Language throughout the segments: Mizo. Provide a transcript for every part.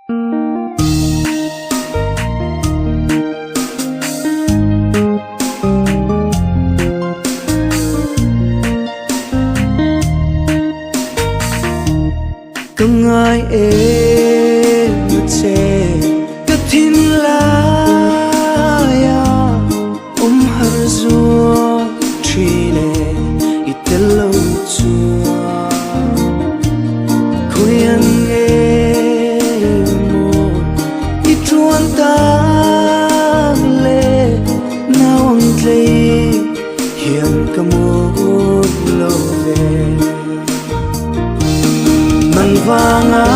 Ka ngai em a che ka thinlaia awm har zual thin e i tel lo chuan khawian nge maw i tuan tak le nau ang tlei hian ka mawi lo ve. Nang vanga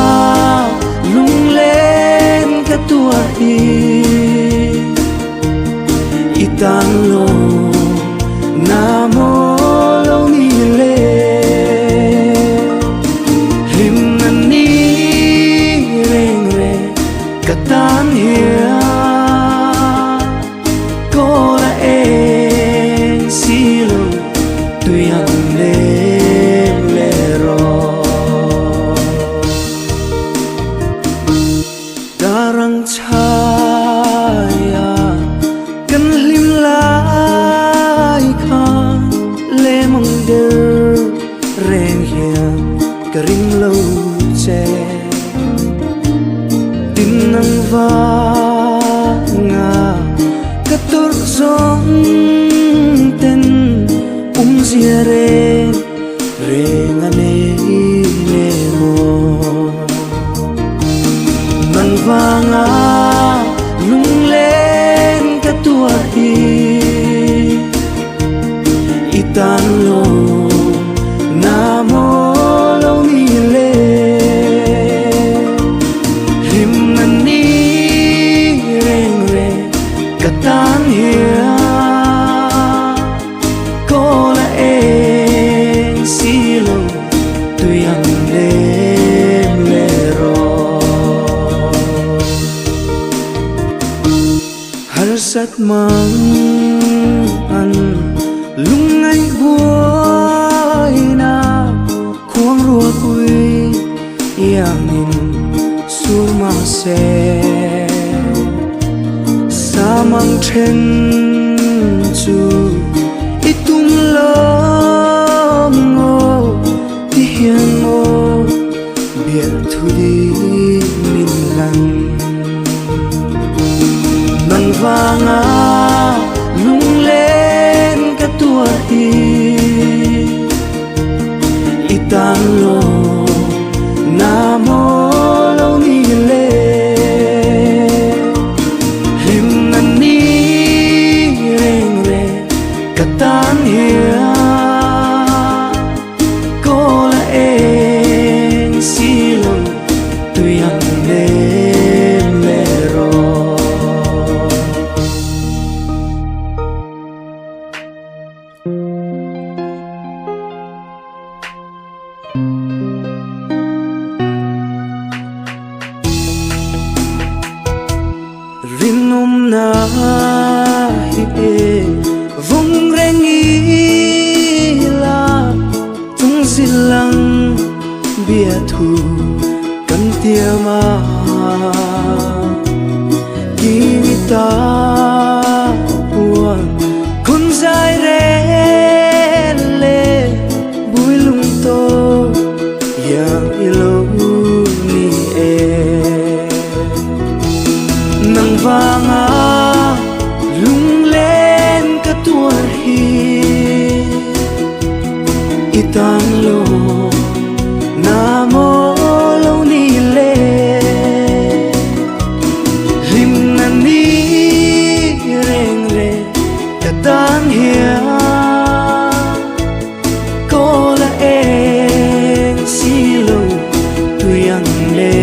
lunglen ka tuar hi i tan lo na maw lo ni le hlim na ni reng reng ka tan hian Kawl a eng si lo tui ang lem le rawh. Darang chhaya kan hlim lai kha lem ang der reng hian ka ring lo che. Tin nang vanga ka tawrh zawng ten awmzia reng reng a nei le maw. Nang vanga lunglen ka tuar hi i tan lo na maw lo ni le hlim na ni reng reng ka tan hian kawl a eng si lo tui ang lem le rawh. Harsat mang an lungngaih buaina khuang ruapui iangin sur mahse samang then chu i tum lo maw ti hian maw biak thu ding min hlan. Nang vanga lunglen ka tuar hi i tan lo na maw lo ni le hlim na ni reng reng ka tan hian Kawl a eng si lo tui ang lem le rawh. Rinawmna hi e vawng reng ila chung zilang biathu kan tiam a kini ta puan khun zai rel le bui lung to yang ilo ni e. Nang vanga lunglen ka tuar hi i tan lo na maw lo ni le hlim na ni reng reng ka tan hian kawl a eng si lo tui ang le.